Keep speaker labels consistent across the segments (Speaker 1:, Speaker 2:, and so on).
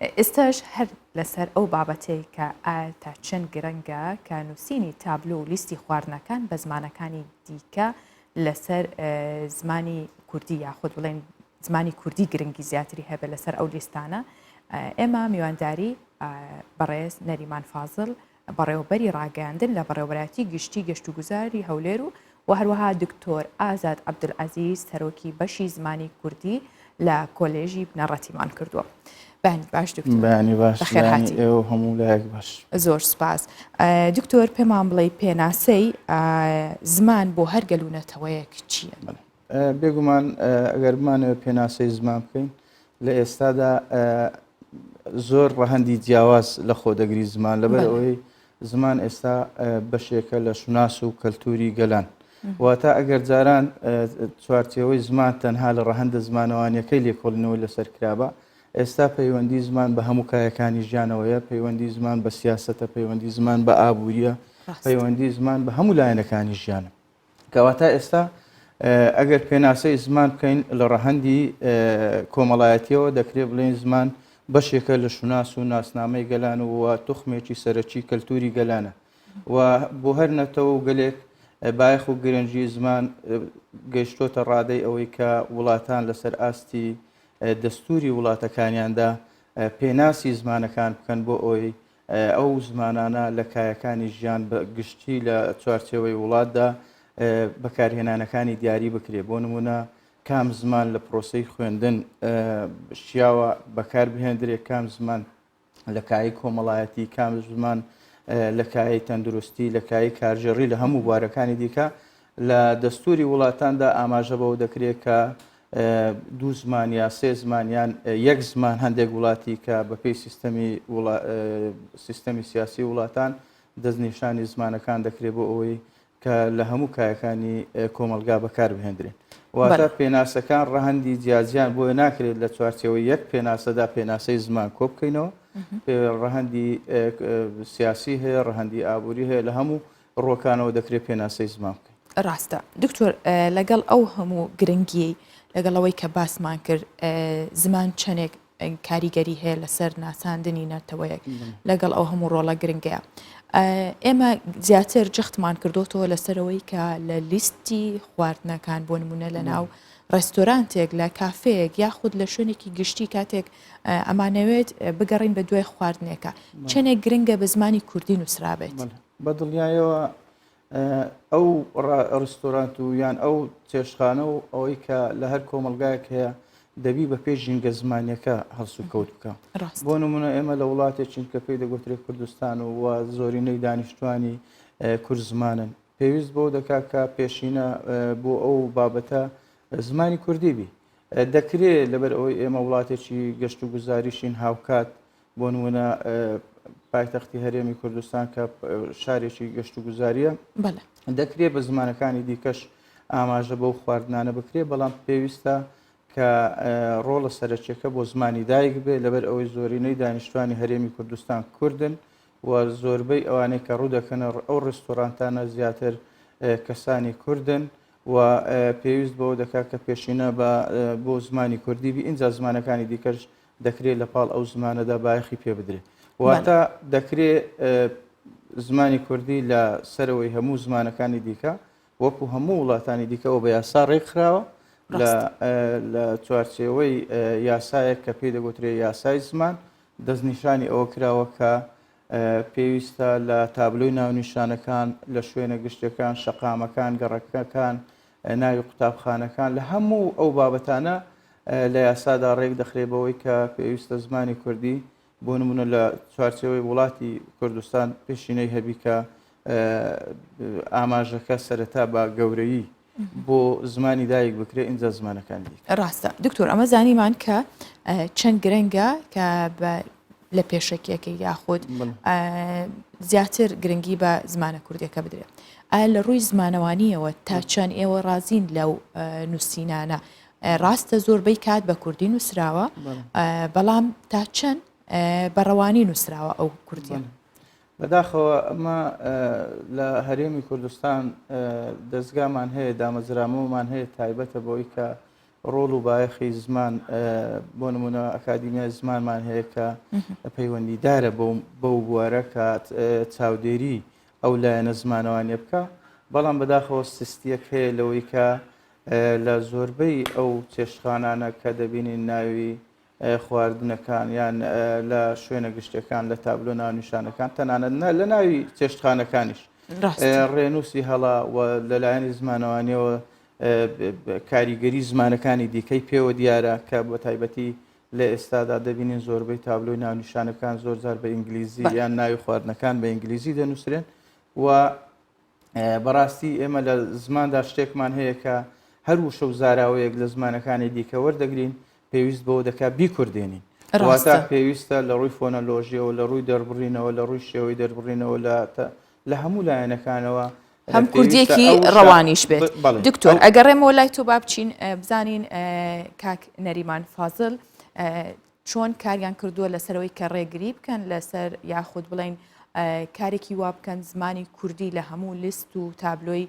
Speaker 1: ئێستاش هەر لەسەر ئەو بابەتەی کە ئایا تا چەند گرنگە کە نووسینی تابلۆ و لیستی خواردنەکان بە زمانەکانی دیکە لەسەر زمانی کوردی یاخود بڵێن زمانی کوردی گرنگی زیاتری هەبێت لەسەر ئەو لیستانە ئێمە میوانداری بەڕێز نەریمان فازل بەڕێوەبەری ڕاگەیاندن لە بەڕێوەبەرایەتی گشتی گەشتوگوزاری هەولێر و و هەروەها دکتۆر ئازاد عەبدولعەزیز سەرۆکی بەشی زمانی کوردی لە کۆلێژی بنەڕەتیمان کردووە. بەیانی باش دکتۆر.
Speaker 2: بەیانی باش
Speaker 1: بەخێرهاتی.
Speaker 2: ئێوە هەموو لایەک باش.
Speaker 1: زۆر سپاس. دکتۆر پێمان بڵێ پێناسەی زمان بۆ هەر گەل و نەتەوەیەک چییە؟
Speaker 2: بێگومان ئەگەر بمانەوێت پێناسەی زمان بکەین لە ئێستادا زۆر ڕەهەندی جیاواز لە خۆ دەگری زمان لەبەر ئەوەی زمان ئێستا بەشێکە لە شوناس و کەلتوری گەلان واتە ئەگەر جاران چوارچێوەی زمان تەنها لە ڕەهەندە زمانەوانیەکەی لێکۆڵینەوەی لەسەر کرابا ئێستا پەیوەندی زمان بە هەموو کایەکانی ژیانەوەیە پەیوەندی زمان بە سیاسەتە پەیوەندی زمان بە ئابووریە پەیوەندی زمان بە هەموو لایەنەکانی ژیانە کەواتە ئێستا ئەگەر پێناسەی زمان بکەین لە ڕەهەندی کۆمەڵایەتیەوە دەکرێت بڵێن زمان بەشێکە لە شوناس و ناسنامەی گەلان و توخمێکی سەرەکی کەلتوری گەلانە و بۆ هەر نەتەوە و گەلێک بایەخ و گرنگی زمان گەیشتۆتە ڕادەی ئەوەی کە وڵاتان لەسەر ئاستی دەستوری وڵاتەکانیاندا پێناسی زمانەکان بکەن بۆ ئەوەی ئەو زمانانە لە کایەکانی ژیان بە گشتی لە چوارچێوەی وڵاتدا بەکارهێنانەکانی دیاری بکرێ بۆ نمونە کام زمان لە پرۆسەی خوێندن شیاوە بەکار بهێندرێ کام زمان لە کایەی کۆمەڵایەتی کام زمان لە کایەی تەندروستی لە کایەی کارگێڕی لە هەموو بوارەکانی دیکە لە دەستوری وڵاتاندا ئاماژە بەوە دەکرێت کە دوو زمان یا سێ زمان یان یەک زمان هەندێک وڵاتی کە بەپێی سیستەمی سیستەمی سیاسی وڵاتان دەستنیشانی زمانەکان دەکرێت بۆ ئەوەی کە لە هەموو کایەکانی کۆمەڵگا بەکار بهێندرێن. واتە پێناسەکان ڕەهەندی جیاجیان بۆیە ناکرێت لە چوارچێوەی یەک پێناسەدا پێناسەی زمان کۆ بکەینەوە. ڕەهەندی سیاسی هەیە، ڕەهەندی ئابووری هەیە، لە هەموو ڕووەکانەوە دەکرێت پێناسەی زمان بکەین.
Speaker 1: ڕاستە دکتۆر لەگەڵ ئەو هەموو گرنگیەی لەگەڵ ئەوەی کە باسمان کرد زمان چەندێک کاریگەری هەیە لەسەر ناساندنی نەتەوەیەک لەگەڵ ئەو هەموو ڕۆڵە گرنگەیە ئێمە زیاتر جەختمان کردوتەوە لەسەرەوەی کە لە لیستی خواردنەکان بۆ نمونە لە ناو ڕێستۆرانتێک لە کافەیەک یاخود لە شوێنێکی گشتی کاتێک ئەمانەوێت بگەڕین بە دوای خواردنێکە چەندێک گرنگە بە زمانی کوردی نووسرابێت
Speaker 2: بە دڵنیایەوە ئەو ڕستۆرانت و یان ئەو چێشتخانە و ئەوەی کە لە هەر کۆمەڵگایەک هەیە دەبی بە پێی ژینگە زمانیەکە هەڵسوکەوت بکە بۆ نمونە ئێمە لە وڵاتێکین کە پێی دەگوترێت کوردستان و و زۆرینەی دانیشتوانی کورد زمانن پێویست بۆ دەکات کە پێشینە بۆ ئەو بابەتە زمانی کوردی بی دەکرێت لەبەر ئەوەی ئێمە وڵاتێکی گەشت و گوزاریشین هاوکات بۆ نمونە پایتەختی هەرێمی کوردستان کە شارێکی گەشت و گوزاریە دەکرێت بە زمانەکانی دیکەش ئاماژە بەو خواردنانە بکرێت بەڵام پێویستە کە ڕۆڵە سەرەکیەکە بۆ زمانی دایک بێ لەبەر ئەوەی زۆرینەی دانیشتوانی هەرێمی کوردستان کوردن و زۆربەی ئەوانەی کە ڕوو دەکەنە ئەو ڕێستۆرانتانە زیاتر کەسانی کوردن و پێویست بەوە دەکات کە پێشینە بە بۆ زمانی کوردی بی ئینجا زمانەکانی دیکەش دەکرێت لە پاڵ ئەو زمانەدا بایەخی پێ بدرێت. واتە دەکرێ زمانی کوردی لە سەرەوەی هەموو زمانەکانی دیکە وەکو هەموو وڵاتانی دیکەەوە بە یاسا ڕێکخراوە لە چوارچێوەی یاسایەک کە پێی دەگوترێ یاسای زمان دەستنیشانی ئەوە کراوە کە پێویستە لە تابلۆی ناونیشانەکان لە شوێنە گشتەکان شەقامەکان گەڕەکەکان ناوی قوتابخانەکان لە هەموو ئەو بابەتانە لە یاسادا ڕێک دەخرێ بەوەی کە پێویستە زمانی کوردی بۆ نمونە لە چوارچێوەی وڵاتی کوردستان پێشینەی هەبی کە ئاماژەکە سەرەتا بە گەورەیی بۆ زمانی دایک بکرێ ئینجا زمانەکانی دیکە.
Speaker 1: ڕاستە دکتۆر ئەمە زانیمان کە چەند گرنگە کە بە لە پێشەکیەکەی یاخود زیاتر گرنگی بە زمانە کوردیەکە بدرێت ئایا لە ڕووی زمانەوانیەوە تا چەند ئێوە ڕازین لەو نووسینانە ڕاستە زۆربەی کات بە کوردی نووسراوە بەڵام تا چەند بە ڕەوانی نووسراوە ئەو کوردیە
Speaker 2: بەداخەوە ئەمە لە هەرێمی کوردستان دەستگامان هەیە دامەزرامەوەمان هەیە تایبەتە بۆی کە ڕۆڵ و بایەخی زمان بۆ نمونە ئەکادیمیای زمانمان هەیە کە پەیوەندیدارە بەو بوارە کە چاودێری ئەو لایەنە زمانەوانیە بکە، بەڵام بەداخەوە سستیەک هەیە لەوەی کە لە زۆربەی ئەو چێشتخانانە کە دەبینین ناوی خواردنەکان یان لە شوێنە گشتەکان لە تابلۆ ناونیشانەکان تەنانەت لە ناوی چێشتخانەکانیش ڕێنووسی هەڵا و لەلایەنی زمانەوانیەوە کاریگەری زمانەکانی دیکەی پێوە دیارە کە بە تایبەتی لە ئێستادا دەبینین زۆربەی تابلۆی ناونیشانەکان زۆر جار بە ئینگلیزی یان ناوی خواردنەکان بە ئینگلیزی دەنووسرێن و بەڕاستی ئێمە لە زماندا شتێکمان هەیە کە هەر وشە و زاراوەیەک لە زمانەکانی دیکە وەردەگرین پێویست بەوە دەکات بیکوردێنین. واتە پێویستە لە ڕووی فۆنەلۆژیەوە لە ڕووی دەربڕینەوە لە ڕووی شێوەی دەربڕینەوە لە لە هەموو لایەنەکانەوە
Speaker 1: هەم کوردیەکی ڕەوانیش بێت. دکتۆر ئەگەڕێمەوە لای تۆ با بچین بزانین کاک نەریمان فازل چۆن کاریان کردووە لەسەرەوەی کە ڕێگری بکەن لەسەر یاخود بڵین کارێکی وا بکەن زمانی کوردی لە هەموو لیست و تابلۆی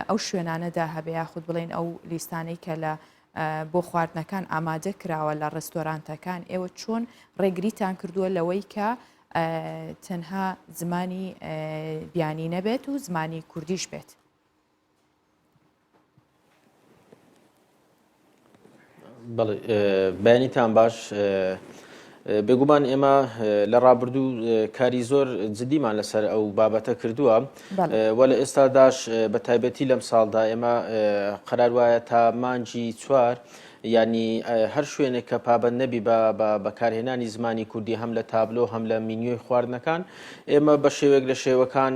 Speaker 1: ئەو شوێنانەدا هەبێ یاخود بڵین ئەو لیستانەی کە لە بۆ خواردنەکان ئامادە کراوە لە ڕێستۆرانتەکان ئێوە چۆن ڕێگریتان کردووە لەوەی کە تەنها زمانی بیانی نەبێت و زمانی کوردیش بێت؟
Speaker 3: بەیانیتان باش بێگومان ئێمە لە ڕابردوو کاری زۆر جدیمان لەسەر ئەو بابەتە کردووە و لە ئێستاداش بە تایبەتی لەم ساڵدا ئێمە قەرار وایە تا مانگی چوار ینی هەر شوێنێک کە پابند نەبی بە بەکارهێنانی زمانی کوردی هەم لە تابلۆ هەم لە مینیۆی خواردنەکان ئێمە بە شێوەیەک لە شێوەکان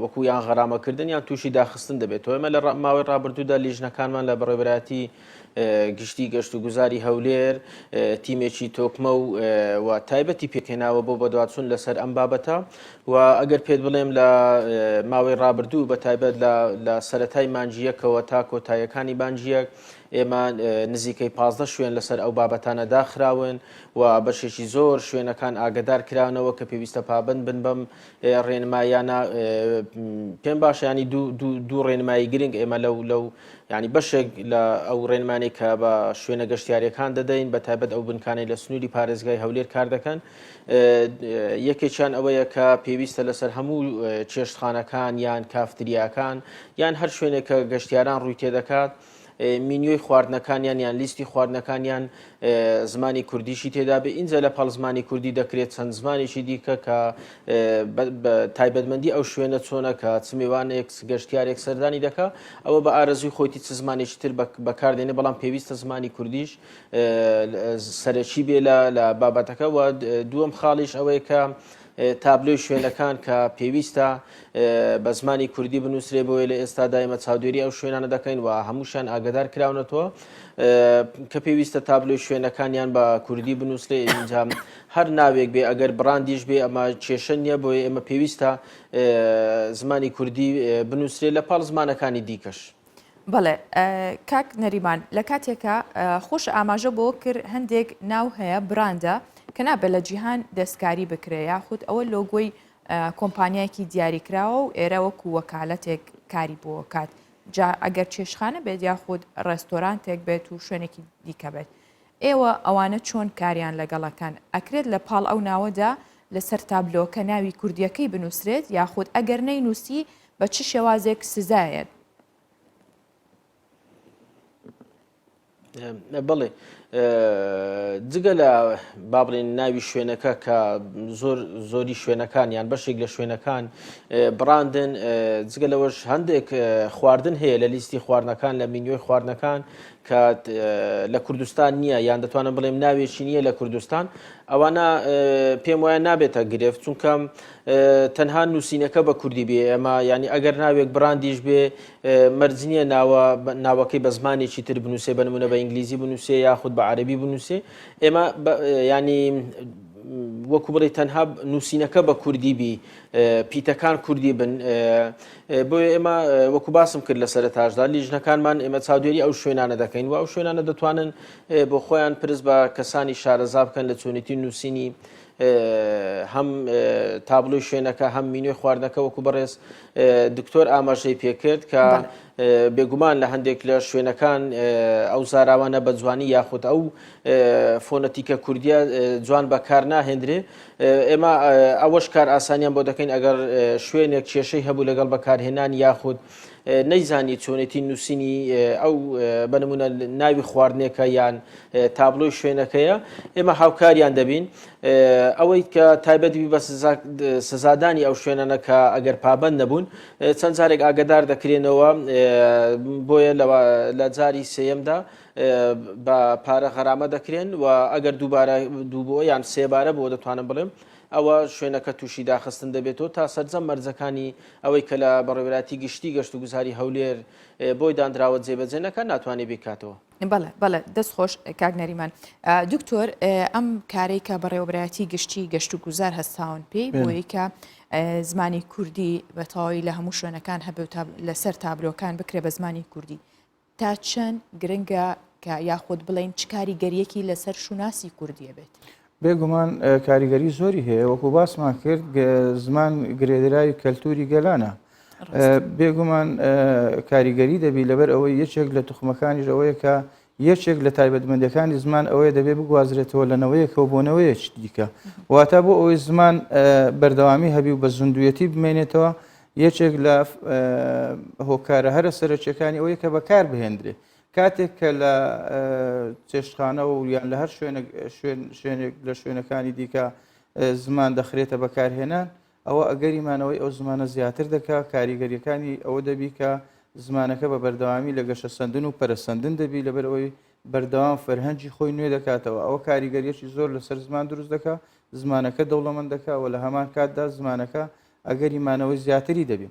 Speaker 3: وەکو یان غەرامەکردن یان تووشی داخستن دەبێتەوە ئێمە لە ماوەی ڕابردوودا لیژنەکانمان لە بەڕێوەبەرایەتی گشتی گەشتوگوزاری هەولێر تیمێکی تۆکمە و و تایبەتی پێکهێناوە بۆ بەدواچوون لەسەر ئەم بابەتە و ئەگەر پێت بڵێم لە ماوەی ڕابردوو بە تایبەت لە سەرەتای مانگی یەکەوە تا کۆتاییەکانی مانگی یەک ئێمە نزیکەی 15 شوێن لەسەر ئەو بابەتانە داخراون و بەشێکی زۆر شوێنەکان ئاگدار کرانەوە کە پێویستە پابند بن بەم ڕێنماییانە پێم باشە ینی دوو ڕێنمایی گرنگ ئێمە لەو لەو ینی بەشێک لە ئەو ڕێنمانی کە بە شوێنە گەشتیارەکان دەدەین بە تایبەت ئەو بنکانەی لە سنووری پارێزگای هەولێر کار دەکەن یەکێکیان ئەوەیە کە پێویستە لەسەر هەموو چێشتخانەکان یان کافتریاکان یان هەر شوێنێک کە گەشتیاران ڕووی تێدەکات مینیۆی خواردنەکانیان یان لیستی خواردنەکانیان زمانی کوردیشی تێدا بێ ئینجا لە پاڵ زمانی کوردی دەکرێت چەند زمانێکی دیکە کە تایبەتمەندی ئەو شوێنە چۆنە کە چ میوانێک گەشتیارێک سەردانی دەکا ئەوە بە ئارەزوی خۆیتی چ زمانێکی تر بەکاردێنێ بەڵام پێویستە زمانی کوردیش سەرەکی بێ لە بابەتەکە و دووەم خاڵیش ئەوەیە کە تابلۆی شوێنەکان کە پێویستە بە زمانی کوردی بنووسرێ بۆیە لە ئێستا دایمە چاودێری ئەو شوێنانە دەکەین و هەمووشیان ئاگدار کراونەتەوە کە پێویستە تابلۆی شوێنەکانیان بە کوردی بنووسرێ ئینجا هەر ناوێک بێ ئەگەر بڕاندیش بێ ئەمە کێشە نییە بۆیە ئێمە پێویستە زمانی کوردی بنووسرێ لە پاڵ زمانەکانی دیکەش.
Speaker 1: بەڵێ کاک نەریمان لە کاتێکا خۆش ئاماژە بۆ کرد هەندێک ناو هەیە براندە کە نابێت لە جیهان دەستکاری بکرێ یاخود ئەوە لۆگۆی کۆمپانیایەکی دیاریکراوە و ئێرە وەکو وەکالەتێک کاری بۆ کات جا ئەگەر چێشخانە بێت یاخود ڕێستۆرانتێک بێت و شوێنێکی دیکە بێت ئێوە ئەوانە چۆن کاریان لەگەڵەکەن ئەکرێت لە پاڵ ئەو ناوەدا لەسەر تابلۆکە ناوی کوردیەکەی بنووسرێت یاخود ئەگەر نەینووسی بە چ شێوازێک سزایەت؟
Speaker 3: بەڵێ جگە لە با بڵێن ناوی شوێنەکە کە زۆر زۆری شوێنەکان یان بەشێک لە شوێنەکان بڕاندن جگە لەوەش هەندێک خواردن هەیە لە لیستی خواردنەکان لە مینیۆی خواردنەکان کە لە کوردستان نییە یان دەتوانم بڵێم ناوێکی نییە لە کوردستان ئەوانە پێم وایە نابێتە گرفت چونکە تەنها نووسینەکە بە کوردی بێ ئەمە ینی ئەگەر ناوێک بڕاندیش بێ مەرج نییە ناوە ناوەکەی بە زمانێکی تر بنووسێ بە نمونە بە ئینگلیزی بنووسێ یاخود بە عەربی بنووسێ ئێمە ینی وەکو بڵێ تەنها نووسینەکە بە کوردی بی پیتەکان کوردی بن بۆیە ئێمە وەکو باسم کرد لە سەرتاشدا لیژنەکانمان ئێمە چاودێری ئەو شوێنانە دەکەین و ئەو شوێنانە دەتوانن بۆ خۆیان پرس بە کەسانی شارەزا بکەن لە چۆنیتی نووسینی هەم تابلۆی شوێنەکە هەم مینوی خواردنەکە وەکو بەڕێز دکتۆر ئاماژەی پێکرد کە. بێگومان لە هەندێک لە شوێنەکان ئەو زاراوانە بە جوانی یاخود ئەو فۆنەتیکە کوردیە جوان بەکار ناهێندرێ ئێمە ئەوەش کار ئاسانیان بۆ دەکەین ئەگەر شوێنێک کێشەی هەبوو لەگەڵ بەکارهێنان یاخود نەیزانی چۆنێتی نووسینی ئەو بە نمونە ناوی خواردنێکە یان تابلۆی شوێنەکەیە ئێمە هاوکاریان دەبین ئەوەی کە تایبەت بی بە سزادانی ئەو شوێنانە کە ئەگەر پابند نەبوون چەند جارێک ئاگدار دەکرێنەوە بۆیە لە جاری سێیەمدا بە پارە غەرامە دەکرێن و ئەگەر دووبارە دووبۆ یان سێبارە بۆ دەتوانم بڵێم ئەوە شوێنەکە تووشی داخستن دەبێتەوە تا سەرجەم مەرجەکانی ئەوەی کە لە بەڕێوەبەرایەتی گشتی گەشتوگوزاری هەولێر بۆی دانراوە جێبەجێ نەکات ناتوانێت بیکاتەوە.
Speaker 1: بەڵێ بەڵێ دەست خۆش کاک نەریمان. دکتۆر ئەم کارەی کە بەڕێوەبەرایەتی گشتی گەشتوگوزار هەستاون پێی بۆیە کە زمانی کوردی بە تەواوی لە هەموو شوێنەکان هەبێ و لەسەر تابلۆکان بکرێ بە زمانی کوردی تا چەند گرنگە کە یاخود بڵێین چ کاریگەریەکی لەسەر شوناسی کوردیە بێت؟
Speaker 2: بێگومان کاریگەری زۆری هەیە وەکو باسمان کرد زمان گرێدراوی کەلتوری گەلانە بێگومان کاریگەری دەبی لەبەر ئەوەی یەکێک لە توخمەکانیش ئەوەیە کە یەکێک لە تایبەتمەندەکانی زمان ئەوەیە دەبێ بگوازرێتەوە لە نەوەیەکەوە بۆ نەوەیەکی دیکە واتە بۆ ئەوەی زمان بەردەوامی هەبی و بە زیندوویەتی بمێنێتەوە یەکێک لە هۆکارە هەرە سەرەکیەکانی ئەوەیە کە بەکار بهێندرێ کاتێک کە لە چێشتخانە و یان لە هەر شوێنێک شوێنێک لە شوێنەکانی دیکە زمان دەخرێتە بەکارهێنان ئەوە ئەگەری مانەوەی ئەو زمانە زیاتر دەکا کاریگەریەکانی ئەوە دەبی کە زمانەکە بە بەردەوامی لە گەشەسەندن و پەرەسەندن دەبی لەبەر ئەوەی بەردەوام فەرهەنگی خۆی نوێ دەکاتەوە ئەوە کاریگەریەکی زۆر لەسەر زمان دروست دەکا زمانەکە دەوڵەمەند دەکا و لە هەمان کاتدا زمانەکە ئەگەری مانەوەی زیاتری دەبی.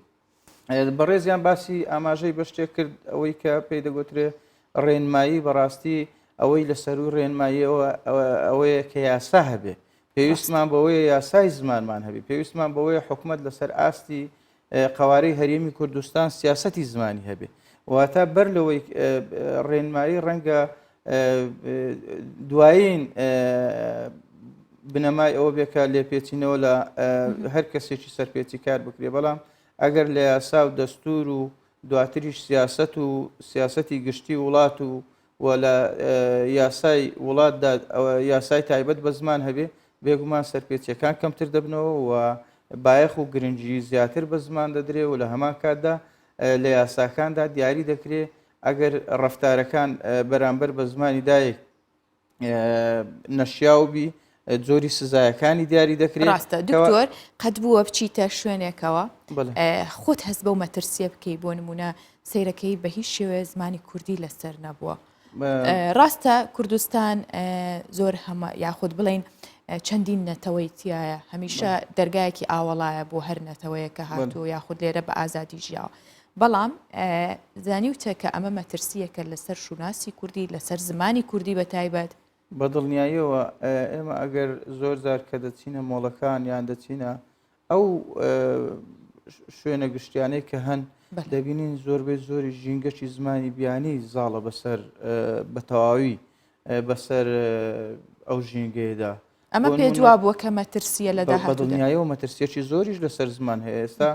Speaker 2: بەڕێزیان باسی ئاماژەی بە شتێک کرد ئەوەی کە پێی دەگوترێ ڕێنمایی بەڕاستی ئەوەی لە سەروی ڕێنماییەوە ئەوەیە کە یاسا هەبێ پێویستمان بەوەیە یاسای زمانمان هەبی پێویستمان بەوەیە حکومت لەسەر ئاستی قوارەی هەرێمی کوردستان سیاستی زمانی هەبێ واتە بەر لەوەی ڕێنمایی ڕەنگە دوایین بنەمای ئەوە بێ کە لێپێچینەوە لە هەر کەسێکی سەرپێچی کار بکرێ بەڵام ئەگەر لە یاسا و دەستور و دواتریش سیاست و سیاستی گشتی وڵات و و لە یاسای وڵاتدا یاسای تایبەت بە زمان هەبێ بێگومان سەرپێچیەکان کەمتر دەبنەوە و بایەخ و گرنگی زیاتر بە زمان دەدرێ و لە هەمان کاتدا لە یاساکاندا دیاری دەکرێ ئەگەر ڕەفتارەکان بەرامبەر بە زمانی دایک نەشیاو بی جۆری سزایەکانی دیاری دەکرێت
Speaker 1: ڕاستە دکتۆر قەت بووە بچیتە شوێنێکەوە خۆت هەست بەو مەترسیە بکەی بۆ نمونە سیرەکەی بە هیچ شێوەیە زمانی کوردی لەسەر نەبووە ڕاستە کوردستان زۆر هەمە یاخود بڵین چەندین نەتەوەی تایە هەمیشە دەرگایەکی ئاوەڵایە بۆ هەر نەتەوەیە کە هاتوو یاخود لێرە بە ئازادی ژیاوە بەڵام زانیوتە کە ئەمە مەترسییەکە لەسەر شوناسی کوردی، لەسەر زمانی کوردی بە تایبەت.
Speaker 2: بە دڵنیاییەوە ئێمە ئەگەر زۆر جار کە دەچینە مۆڵەکان یان دەچینە ئەو شوێنە گشتیانەی کە هەن دەبینین زۆربەی زۆری ژینگەکی زمانی بیانی زاڵە بەسەر بە تەواوی بەسەر ئەو ژینگەیەدا.
Speaker 1: ئەمە پێت وا بووە کە مەترسییە لە داهاتوودا؟
Speaker 2: بە دڵنیاییەوە مەترسییەکی زۆریش لەسەر زمان هەیە. ئێستا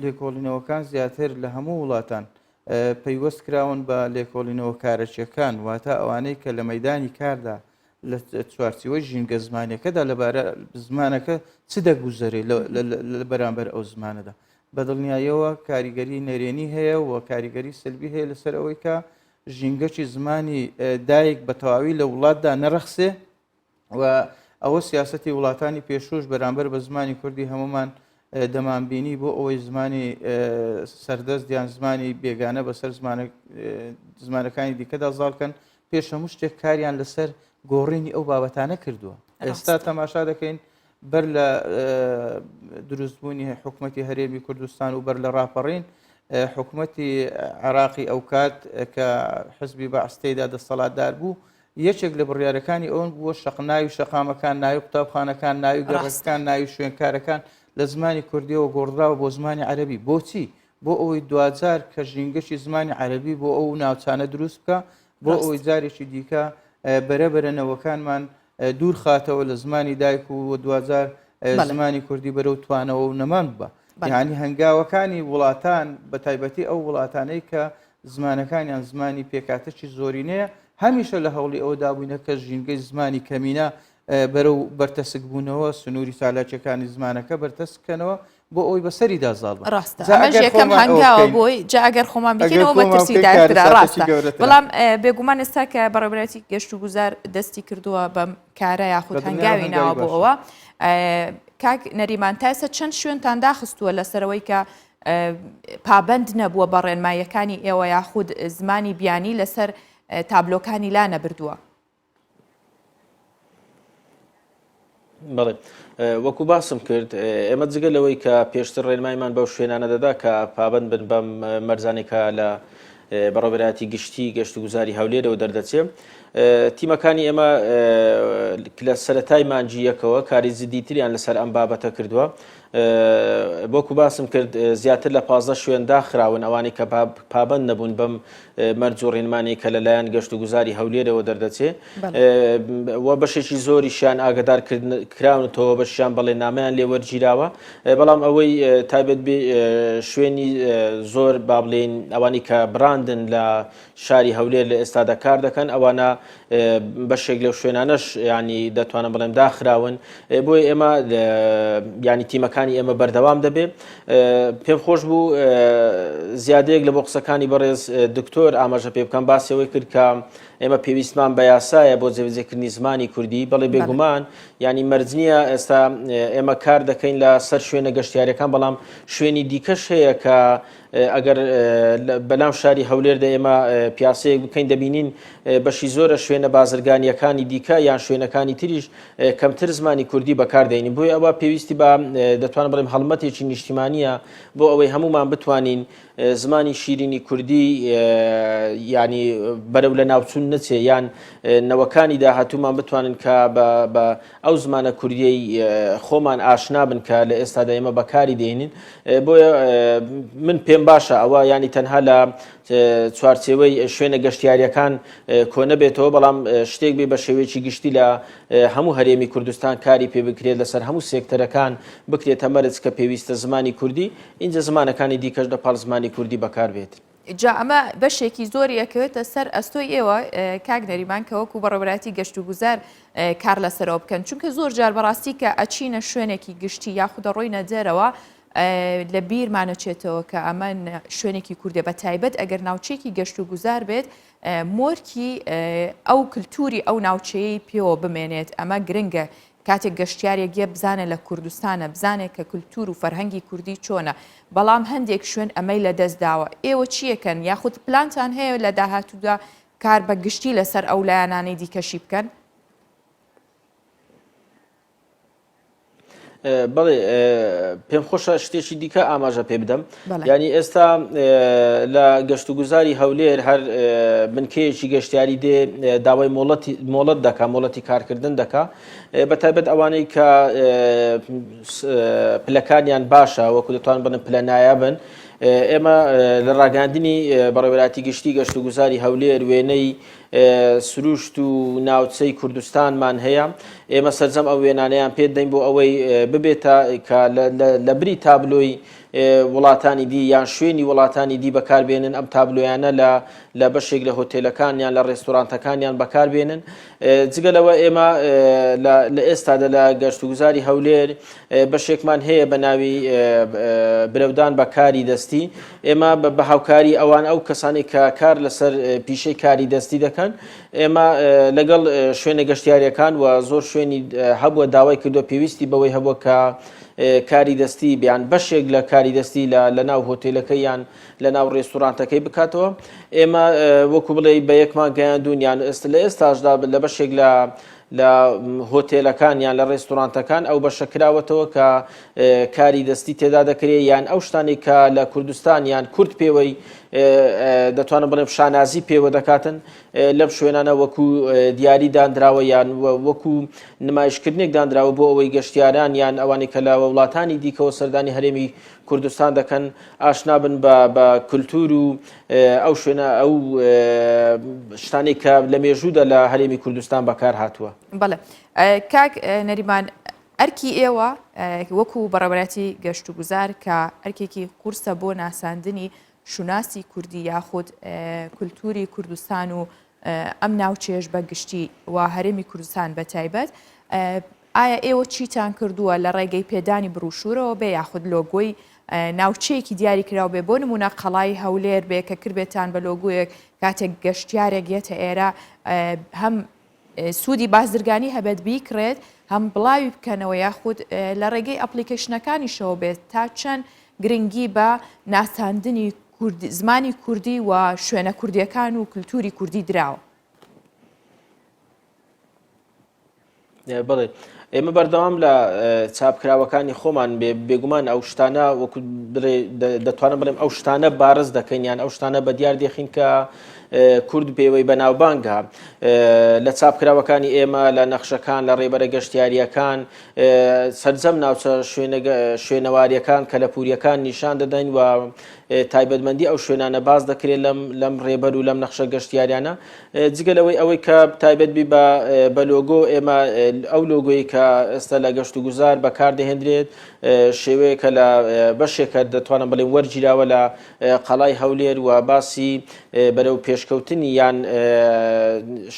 Speaker 2: لێکۆڵینەوەکان زیاتر لە هەموو وڵاتان پەیوەست کراون بە لێکۆڵینەوە کارەکیەکان واتە ئەوانەی کە لە مەدانی کاردا لە چوارچیوەی ژینگە زمانەکەدا لەبارە زمانەکە چ دەگوزەرێ لە بەرامبەر ئەو زمانەدا بە دڵنیاییەوە کاریگەری نەرێنی هەیە و کاریگەری سلبی هەیە لەسەر ئەوەی کە ژینگەکی زمانی دایک بە تەواوی لە وڵاتدا نەڕەخسێ و ئەوە سیاسەتی وڵاتانی پێشووش بەرامبەر بە زمانی کوردی هەمومان دەمانبینی بۆ ئەوەی زمانی سەردەست یان زمانی بێگانە بەسەر زمانەکانی دیکەدا زاڵکەن پێش هەموو شتێک کاریان لەسەر گۆڕینی ئەو بابەتانە کردووە ئێستا تەماشا دەکەین بەر لە دروستبوونی حکوومەتی هەرێمی کوردستان و بەر لە ڕاپەڕین حکوومەتی عراقی ئەوکات کە حزبی بەعس تێیدا دەسەڵاتدار بوو یەکێک لە بڕیارەکانی ئەوەن بووە شەق ناوی شەقامەکان، ناوی قوتابخانەکان، ناوی گەڕەکەکان، ناوی شوێنکارەکان لە زمانی کوردیەوە گۆڕدراوە بۆ زمانی عەرەبی. بۆچی؟ بۆ ئەوەی دواجار کە ژینگەکی زمانی عەرەبی بۆ ئەو ناوچانە دروست بکا، بۆ ئەوەی جارێکی دیکە بەرە بەرە نەوەکانمان دوور خاتەوە لە زمانی دایک و دواجار زمانی کوردی بەرەو توانەوە و نەمان ببا. یعنی هەنگاوەکانی وڵاتان بە تایبەتی ئەو وڵاتانەی کە زمانەکانیان زمانی پێکاتەکی زۆرینەیە هەمیشە لە هەوڵی ئەوەدا بووینە کە ژینگەی زمانی کەمینە بەرەو بەرتەسکبوونەوە سنووری چالاکیەکانی زمانەکە بەرتەسککەنەوە بۆ ئەوەی بەسەریدا زاڵ بن.
Speaker 1: ڕاستە ئەمەش یەکەم هەنگاوە بۆی جا ئەگەر خۆمان بکەینەوە مەترسیدارترە ڕاستە بەڵام بێگومان ئێستا کە بەڕێوەبەرایەتی گەشت و گوزار دەستی کردووە بەم کارە یاخود هەنگاوی ناوە بۆ ئەوە کاک نەریمان تا ئێستا چەند شوێنتان داخستووە لەسەرەوەی کە پابند نەبووە بە ڕێنماییەکانی ئێوە یاخود زمانی بیانی لەسەر تابلۆکانی لا نەبردووە؟
Speaker 3: بەڵێ وەکو باسم کرد ئێمە جگە لەوەی کە پێشتر ڕێنمایمان بەو شوێنانە دەدا کە پابند بن بەم مەرجانێکە لە بەڕێوەبەرایەتی گشتی گەشتوگوزاری هەولێرەوە دەردەچێ تیمەکانی ئێمە لە سەتای مانجی یەکەوە کاری جدیتریان لەسەر ئەم بابەتە کردووە وەکو باسم کرد زیاتر لە 15 شوێن داخراون ئەوانەی کە پابند نەبوون بەم مەرج و ڕێنمانی کە لەلایەن گەشت و گوزاری هەولێرەوە دەردەچێ و بەشێکی زۆریشیان ئاگدار کراونەتەوە بەشیان بەڵێ نامیان لێ وەرگیراوە بەڵام ئەوەی تایبەت شوێنی زۆر با بڵێین ئەوانی کە براندن لە شاری هەولێر لە ئێستادا کار دەکەن ئەوانە بەشێک لەو شوێنانەش ینی دەتوانم بڵێم داخراون بۆیە ئێمە ینی تیمەکانی ئێمە بەردەوام دەبێ پێم خۆش بوو زیادەیەک لە بۆ قسەکانی بەڕێز دکتۆر ئاماژە پێ بکەم باسەوەی کرد کە ئێمە پێویستمان بە یاسایە بۆ جێبەجێکردنی زمانی کوردی بەڵێ بێگومان ینی مەرج نییە ئێستا ئێمە کار دەکەین لە سەر شوێنە گەشتیارەکان بەڵام شوێنی دیکەش هەیە کە ئەگەر بەناو شاری هەولێردا ئێمە پیاسەیەک بکەین دەبینین بەشی زۆرە شوێنە بازرگانیەکانی دیکە یان شوێنەکانی تریش کەمتر زمانی کوردی بەکاردێنین بۆیە ئەوە پێویستی بە دەتوانم بڵێم هەڵمەتێکی نیشتیمانیە بۆ ئەوەی هەمومان بتوانین زمانی شیرینی کوردی ینی بەرەو لە ناوچون نەچێ یان نەوەکانی داهاتوومان بتوانن کە بە ئەو زمانە کوردیەی خۆمان ئاشنا بن کە لە ئێستادا ئێمە بەکاری دێنین بۆیە من پێم باشە ئەوە ینی تەنها لە چوارچێوەی شوێنە گەشتیاریەکان کۆنەبێتەوە بەڵام شتێک بێ بە شێوەیەکی گشتی لە هەموو هەرێمی کوردستان کاری پێ بکرێت لەسەر هەموو سێکتەرەکان بکرێتە مەرج کە پێویستە زمانی کوردی اینجا زمانەکانی دیکەش لە پاڵ زمانی کوردی بەکاربێت.
Speaker 1: جا ئەمە بەشێکی زۆری ئەکەوێتە سەر ئەستۆی ئێوە کاک نەریمان کە وەکو بەڕێوەبەرایەتی گەشتوگوزار کار لەسەرەوە بکەن چونکە زۆر جار بەڕاستی کە ئەچینە شوێنێکی گشتی یاخود دەڕۆینە دەرەوە لە بیرمانەچێتەوە کە ئەمە شوێنێکی کوردە بە تایبەت ئەگەر ناوچێکی گەشت و گوزار بێت مۆرکی ئەو کللتوری ئەو ناوچەیەی پێوە بمێنێت ئەمە گرنگە کاتێک گەشتیارێک یە بزانێ لە کوردستانە بزانێ کە کلتور و فەرهەنگی کوردی چۆنە بەڵام هەندێک شوێن ئەمەی لە دەست داوە ئێوە چیەکەن یاخود پلانتان هەیە لە داهاتوودا کار بە گشتی لەسەر ئەو لایەنانەی دیکەشی بکەن؟
Speaker 3: بەڵێ پێم خۆشە شتێکی دیکە ئاماژە پێ بدەم ینی ئێستا لە گەشتوگوزاری هەولێر هەر بنکەیەکی گەشتیاری دێ داوای مۆڵەتی مۆڵەت دەکا مۆڵەتی کارکردن دەکا بە تایبەت ئەوانەی کە پلەکانیان باشە وەکو دەتوان بڵێن پلە نایابن ئێمە لە ڕاگەاندنی بەڕێوەراتی گشتی گەشتوگوزاری هەولێر وێنەی سروشت و ناوچەی کوردستانمان هەیە ئێمە سەرجەم ئەو وێنانەیان پێ دەین بۆ ئەوەی ببێتە کە لە بری تابلۆی وڵاتانی دی یان شوێنی وڵاتانی دی بەکاربێنن ئەم تابلۆیانە لە لە بەشێک لە هۆتێلەکان یان لە ڕێستورانتەکانیان بەکاربێنن جگە لەوە ئێمە لە ئێستادا لە گەشتوگوزاری هەولێر بەشێکمان هەیە بە ناوی برەودان بە کاری دەستی ئێمە بە هاوکاری ئەوان ئەو کەسانی کە کار لەسەر پیشەی کاری دەستی دەکەن ئێمە لەگەڵ شوێنە گەشتیارەکان و زۆر شوێنی هەبووە داوای کردووە پێویستی بەوەی هەبووە کە کاری دەستی بیان بەشێک لە کاری دەستی لە ناو هۆتێلەکە یان لە ناو ڕێستورانتەکەی بکاتەوە ئێمە وەکو بڵێ بە یەکمان گەیاندون یان ئێستا لە ئێستاشدا لە بەشێک لە لە هۆتێلەکان یان لە ڕێستورانتەکان ئەو بەشە کراوەتەوە کە کاری دەستی تێدا دەکرێت یان ئەو شتانی کە لە کوردستان یان کورد پێوەی دەتوانم بڵێم شانازی پێوە دەکاتن لەم شوێنانە وەکو دیاری دانراوە یان وەکو نمایشکردنێک دانراوە بۆ ئەوەی گەشتیاران یان ئەوانەی کە لە وڵاتانی دیکەوە سەردانی هەرێمی کوردستان دەکەن ئاشنا بن بە بە کولتوور و ئەو شوێنە ئەو شتانەی کە لە مێژوودا لە هەرێمی کوردستان بەکار هاتووە.
Speaker 1: بەڵێ کاک نەریمان. ئەرکی ئێوە وەکو بەڕێوەبەرایەتی گەشتوگوزار کە ئەرکێکی قورسە بۆ ناساندنی شوناسی کوردی یاخود کولتوری کوردستان و ئەم ناوچەیەش بە گشتی و هەرێمی کوردستان بە تایبەت ئایا ئێوە چیتان کردووە لە ڕێگەی پێدانی بڕوشورەوە بێ یاخود لۆگۆی ناوچەیەکی دیاری کراو بێ بۆ نمونە قەڵای هەولێر بێ کە کردبێتان بە لۆگویەک کاتێک گەشتیارێک یەتە ئێرە هەم سوودی بازرگانی هەبێت بیکڕێت هەم بڵاوی بکەنەوە یاخود لە ڕێگەی ئەپلیکەیشنەکانیشەوە بێت تا چەند گرنگی بە ناساندنی زمانی کوردی و شوێنە کوردیەکان و کللتوری کوردی دراوە.
Speaker 3: بڵێ ئێمە بەردەوام لە چاپکراوەکانی خۆمان بێ بێگومان ئەو شتانە وەکو دەتوانم بڵێم ئەو شتانە بارز دەکەین یان ئەو شتانە بە دیار دێخین کە کورد پێوەی بەناوبانگە لە چاپکراوەکانی ئێمە لە نەخشەکان لە ڕێبەرە گەشتیاریەکان سەرجەم ناوچە شوێنەواریەکان کەلەپوریەکان نیشان دەدەین و تایبەتمەندی ئەو شوێنانە باز دەکرێت لەم لەم ڕێبەر و لەم نەخشە گەشتیاریانە جگە لەوەی ئەوەی کە تایبەت بی بە بە لۆگۆ ئێمە ئەو لۆگۆی کە ئێستا لە گەشت و گوزار بەکاردەهێنرێت شێوەیەکە لە بەشێکە دەتوانم بڵێم وەرگیراوە لە قەڵای هەولێر و باسی بەرەو پێشکەوتنی یان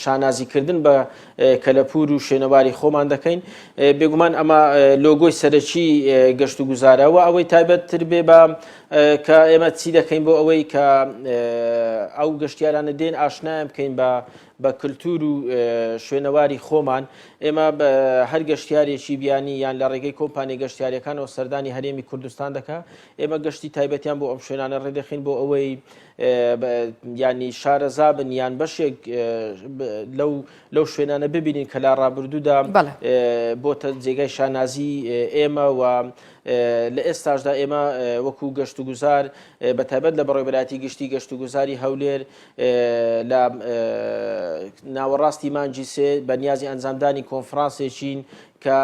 Speaker 3: شانازیکردن بە کەلەپوور و شوێنەواری خۆمان دەکەین بێگومان ئەمە لۆگۆی سەرەکی گەشت و گوزارە و ئەوەی تایبەتتر بێ بە کە ئێمە چی دەکەین بۆ ئەوەی کە ئەو گەشتیارانە دێن ئاشنایان بکەین بە بە کللتور و شوێنەواری خۆمان ئێمە هەر گەشتیارێکی بیانی یان لە ڕێگەی کۆمپانی گەشتیارەکانەوە سەردانی هەرێمی کوردستان دەکا ئێمە گەشتی تایبەتیان بۆ ئەم شوێنانە ڕێدەخین بۆ ئەوەی ینی شارەزابن یان بەشێک لەو لەو شوێنانە ببینین کە لە ڕابردوودا بۆتە جێگای شانازی ئێمە و لە ئێستاشدا ئێمە وەکو گەشتوگوزار بە تایبەت لە بەڕێوەبەرایەتی گشتی گەشتوگوزاری هەولێر لە ناوەڕاستی مانگی سێ بە نیازی ئەنجامدانی کۆنفرانسێکین کە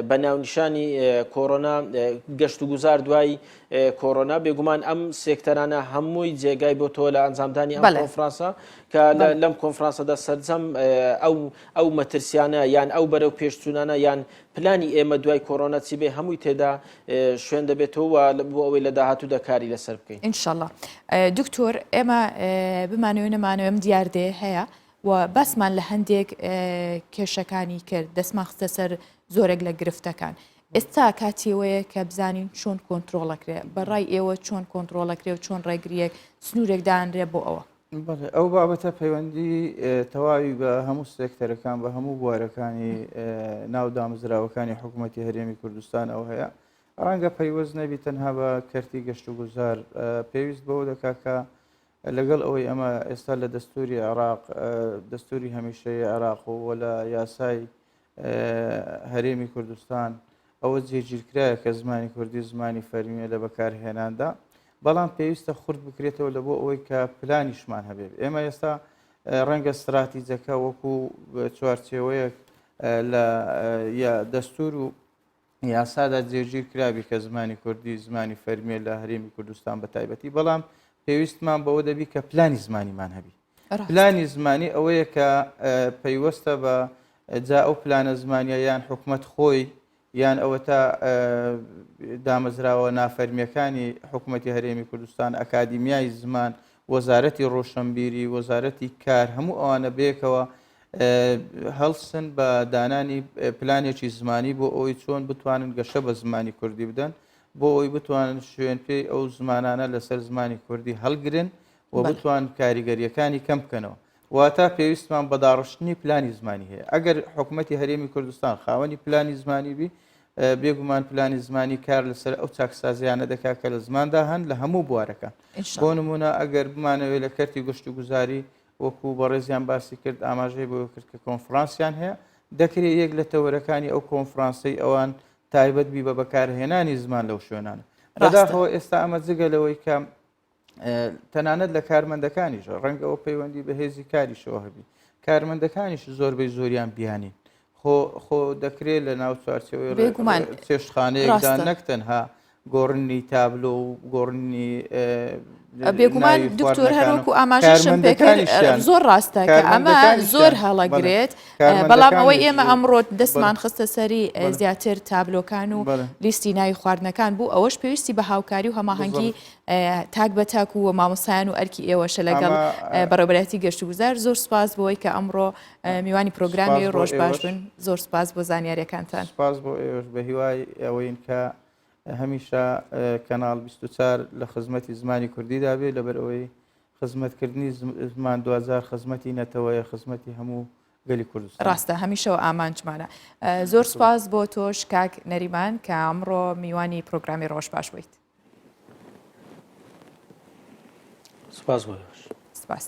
Speaker 3: بە ناونیشانی کۆرۆنا گەشتوگوزار دوای کۆرۆنا بێگومان ئەم سێکتەرانە هەمووی جێگای بۆ تۆ لە ئەنجامدانی ئەم کۆنفرانسە کە لەم کۆنفرانسەدا سەرجەم ئەو ئەو مەترسیانە یان ئەو بەرەو پێشچوونانە یان پلانی ئێمە دوای کۆرۆنا چی بێ هەمووی تێدا شوێن دەبێتەوە و بۆ ئەوەی لە داهاتوودا کاری لەسەر بکەین.
Speaker 1: ئینشەڵا دکتۆر ئێمە بمانەوێ نەمانەوێ ئەم دیاردەیە هەیە و باسمان لە هەندێک کێشەکانی کرد دەستمان خستە سەر زۆرێک لە گرفتەکان ئێستا کاتیەوەیە کە بزانین چۆن کۆنتترۆڵەکرێ بەڕای ئێوە چۆن کۆنتترۆڵەکرێ و چۆن ڕێگریەک سنوورێک دانرێ بۆ ئەوە
Speaker 2: بەڵێ ئەو بابەتە پەیوەندی تەواوی بە هەموو سێکتەرەکان بە هەموو بوارەکانی ناو دامەزراوەکانی حکوومەتی هەرێمی کوردستانەوە هەیە ڕەنگە پەیوەست نەبی تەنها بە کەرتی گەشت و گوزار پێویست بەوە دەکات کە لەگەڵ ئەوەی ئەمە ئێستا لە دەستوری عێراق دەستوری هەمیشەی عێراق و لە یاسای هەرێمی کوردستان ئەوە جێگیرکرایە کە زمانی کوردی زمانی فەرمیە لە بەکارهێناندا بەڵام پێویستە خورد بکرێتەوە لە بۆ ئەوەی کە پلانیشمان هەبێت ئێمە ئێستا ڕەنگە استراتیجەکە وەکو چوارچێوەیەک لە دەستور و یاسادا جێگیر کرابی کە زمانی کوردی زمانی فەرمیە لە هەرێمی کوردستان بە تایبەتی بەڵام پێویستمان بەوە دەبی کە پلانی زمانیمان هەبی پلانی زمانی ئەوەیە کە پەیوەستە بە جا ئەو پلانە زمانیە یان حکومەت خۆی یان ئەوەتا دامەزراوە نافەرمیەکانی حکوومەتتی هەرێمی کوردستان ئەکادیمیای زمان وەزارەتی ڕۆشنبیری وەزارەتی کار هەموو ئەوانە بێکەوە هەڵسن بە دانانی پلانێکی زمانی بۆ ئەوەی چۆن بتوانن گەشە بە زمانی کوردی بدەن بۆ ئەوی بتوانن شوێن پێی ئەو زمانانە لەسەر زمانی کوردی هەڵگرن و بتوان کاریگەریەکانی کەم بکەنەوە واتە پێویستمان بە داڕشتنی پلانی زمانی هەیە ئەگەر حکوومەتتی هەرێمی کوردستان خاوەنی پلانی زمانی بی بێگومان پلانی زمانی کار لەسەر ئەو چاکسازیانە دەکات کە لە زماندا هەن لە هەموو بوارەکان بۆ نمونە ئەگەر بمانەوێت لە کەرتی گشت و گوزاری وەکو بەڕێزیان باسی کرد ئاماژەی بۆ کرد کە کۆنفرانسیان هەیە دەکرێت یەک لە تەوەرەکانی ئەو کۆنفرانسەی ئەوان تایبەت بی بە بەکارهێنانی زمان لەو شوێنانە بەداخەوە ئێستا ئەمە جگە لەوەی کە تەنانەت لە کارمەندەکانیش ڕەنگە ئەو پەیوەندی بە هێزی کاریشەوە هەبی کارمەندەکانیش زۆربەی زۆریان بیانین خۆ خۆ دەکرێت لە ناو چوارچێوەی چێشتخانەیەکدا نەک تەنها. گۆڕینی تابلۆ و گۆڕینی
Speaker 1: بێگومان دکتۆر هەروەکو ئاماژەشم پێکرد زۆر ڕاستە کە ئەمە زۆر هەڵەگرێت بەڵام ئەوەی ئێمە ئەمڕۆ دەستمان خستە سەری زیاتر تابلۆکان و لیستی ناوی خواردنەکان بوو ئەوەش پێویستی بە هاوکاری و هەماهەنگی تاک بە تاک و مامۆستایان و ئەرکی ئێوەشە لەگەڵ بەڕێوەبەرایەتی گەشتوگوزار زۆر سپاس بۆی کە ئەمڕۆ میوانی پرۆگرامی ڕۆژ باش بن زۆر سپاس بۆ زانیاریەکانتان.
Speaker 2: سپاس بۆ ئێوەش بە هیوای ئەوەین کە هەمیشە کەناڵ 24 لە خزمەتی زمانی کوردیدا بێ لەبەر ئەوەی خزمەتکردنی زمان دواجار خزمەتی نەتەوەیە خزمەتی هەموو گەلی کوردستان.
Speaker 1: ڕاستە هەمیشەوە ئامانجمانە. زۆر سپاس بۆ تۆش کاک نەریمان کە ئەمڕۆ میوانی پرۆگرامی ڕۆژ باش بوویت.
Speaker 3: سپاس بۆ ئێوەش.
Speaker 1: سپاس.